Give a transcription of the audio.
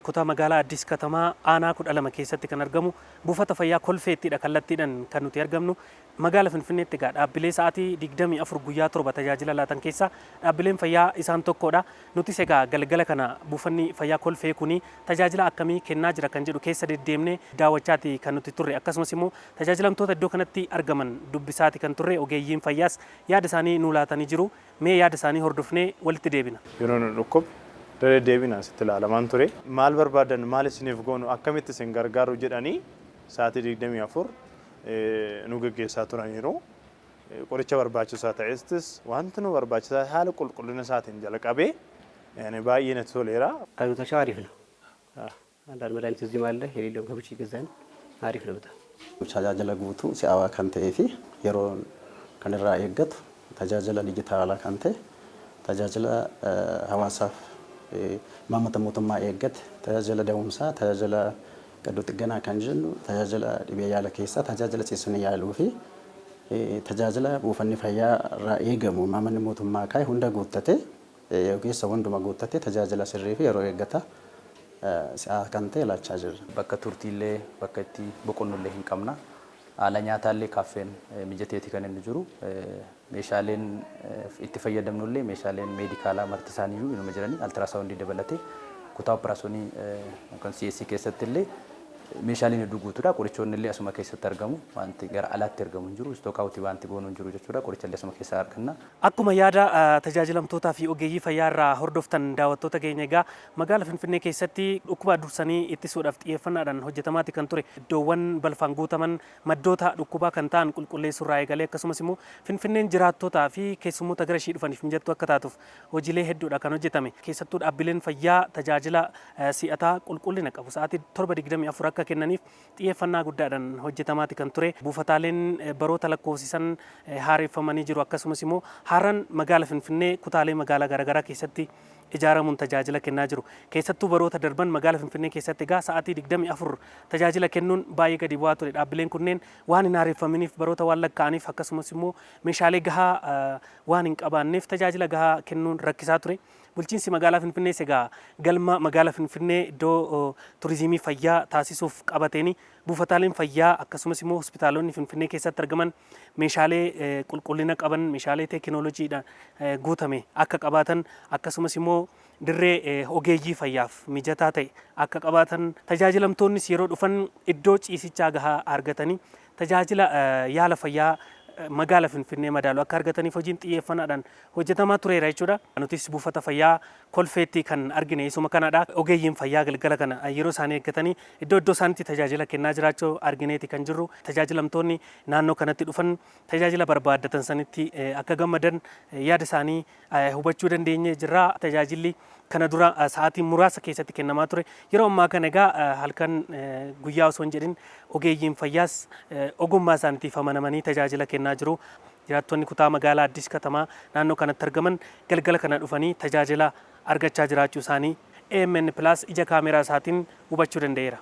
Kutaa magaalaa Addis Katamaa aanaa 12 keessatti kan argamu buufata fayyaa Kolfeettidha kallattiidhaan kan nuti argamnu. Magaala Finfinneetti egaa dhaabbilee sa'aatii 24 guyyaa 7 tajaajila laatan keessaa dhaabbileen fayyaa isaan tokkodha. Nutis egaa galgala kana buufanni fayyaa Kolfee kuni tajaajila akkamii kennaa jira kan jedhu keessa deddeemnee daawwachaati kan nuti turre. Akkasumas immoo tajaajilamtoota iddoo kanatti argaman dubbisaati kan turre. Ogeeyyiin fayyaas yaada isaanii nuu laatanii jiru. Mee yaada isaanii hordofnee walitti deebina. Yeroo nu dhukkube irra deddeebiin asitti ilaalamaan ture. Maal barbaadan, maal isiniif goonu, akkamitti isin gargaaru jedhanii sa'aatii 24 nu geggeessaa turaniiru. Qoricha barbaachisaa ta'estis wanti nu barbaachisaa haala qulqullina isaatiin jalqabee baay'ee natti toleera. አገልግሎታቸው አሪፍ ነው። አንዳንድ መድኃኒት እዚህም አለ የሌለውም ከውጭ ይገዛል። አሪፍ ነው በጣም። Tajaajila guutuu si'aawaa kan ta'ee fi yeroo kan irraa eeggatu, tajaajila dijitaalaa kan ta'e, tajaajila hawaasaaf imaammata mootummaa eeggate, tajaajila da'umsaa, tajaajila qaddoo xigganaa kan jennu, tajaajila dhibee yaala keessaa, tajaajila ciisanii yaaluu fi tajaajila buufanni fayyaa irraa eegamu imaammanni mootummaa kaa'e hunda guuttate, ogeessa hunduma guuttate, tajaajila sirrii fi yeroo eeggata si'aa kan ta'e laachaa jirra. Bakka turtiillee, bakka itti boqonnullee hin qabna. Haala nyaataallee kaaffeen mijateeti kan inni jiru. Meeshaaleen itti fayyadamnullee, meeshaaleen meedikaalaa marti isaaniiyyuu inuma jiranii, ultrasound dabalatee kutaa operaasyoonii yookaan CS keessatti illee meeshaaleen hedduu guutuudha. Qorichoonni illee asuma keessatti argamu. Wanti gara alaatti argamu hin jiru. Stock out wanti goonu hin jiru jechuudha. Qoricha illee asuma keessaa arganna. Akkuma yaada tajaajilamtootaa fi ogeeyyii fayyaa irraa hordoftan, daawwattoota keenya, egaa magaala Finfinnee keessatti dhukkuba dursanii ittisuudhaaf xiyyeeffannaadhaan hojjetamaati kan ture. Iddoowwan balfaan guutaman, maddoota dhukkubaa kan ta'an qulqulleessuurraa eegalee, akkasumas immoo Finfinneen jiraattotaa fi keessummoota gara ishii dhufaniif mijattuu akka taatuuf hojiilee hedduudha kan hojjetame. Keessattuu dhaabbileen fayyaa tajaajila si'ataa qulqullina qabu sa'aatii 7:24 akka kennaniif xiyyeeffannaa guddaadhaan hojjetamaati kan ture. Buufataaleen baroota lakkoofsisan haareffamanii jiru. Akkasumas immoo haaraan magaala Finfinnee kutaalee magaalaa garaagaraa keessatti ijaaramuun tajaajila kennaa jiru. Keessattuu baroota darban magaala Finfinnee keessatti egaa sa'aatii 24 tajaajila kennuun baay'ee gadi bu'aa ture. Dhaabbileen kunneen waan hin haareffaminiif, baroota waan lakkaa'aniif, akkasumas immoo meeshaalee gahaa waan hin qabaanneef tajaajila gahaa kennuun rakkisaa ture. Bulchiinsi magaalaa Finfinnees egaa galma magaalaa Finfinnee iddoo turizimii fayyaa taasisuuf qabateeni buufataaleen fayyaa akkasumas immoo hospitaalonni Finfinnee keessatti argaman meeshaalee qulqullina qaban, meeshaalee teekinooloojiidhaan guutame akka qabaatan, akkasumas immoo dirree ogeeyyii fayyaaf mijataa ta'e akka qabaatan, tajaajilamtoonnis yeroo dhufan iddoo ciisichaa gahaa argatanii tajaajila yaala fayyaa magaala Finfinnee madaalu akka argataniif hojiin xiyyeeffannaadhaan hojjetamaa tureera jechuudha. Nutis buufata fayyaa Kolfeetti kan argine isuma kanadha. Ogeeyyiin fayyaa galgala kana yeroo isaanii eeggatanii iddoo iddoo isaaniitti tajaajila kennaa jiraachuu argineeti kan jirru. Tajaajilamtoonni naannoo kanatti dhufan tajaajila barbaaddatan sanitti akka gammadan yaada isaanii hubachuu dandeenye jirra. Tajaajilli kana dura sa'aatii muraasa keessatti kennamaa ture. Yeroo ammaa kana egaa halkan guyyaa osoo hin jedhin ogeeyyiin fayyaas ogummaa isaaniitiif amanamanii tajaajila kennaa jiru. Jiraattonni kutaa magaalaa Addis Katamaa naannoo kanatti argaman galgala kana dhufanii tajaajila argachaa jiraachuu isaanii AMN Plus ija kaameraa isaatiin hubachuu danda'eera.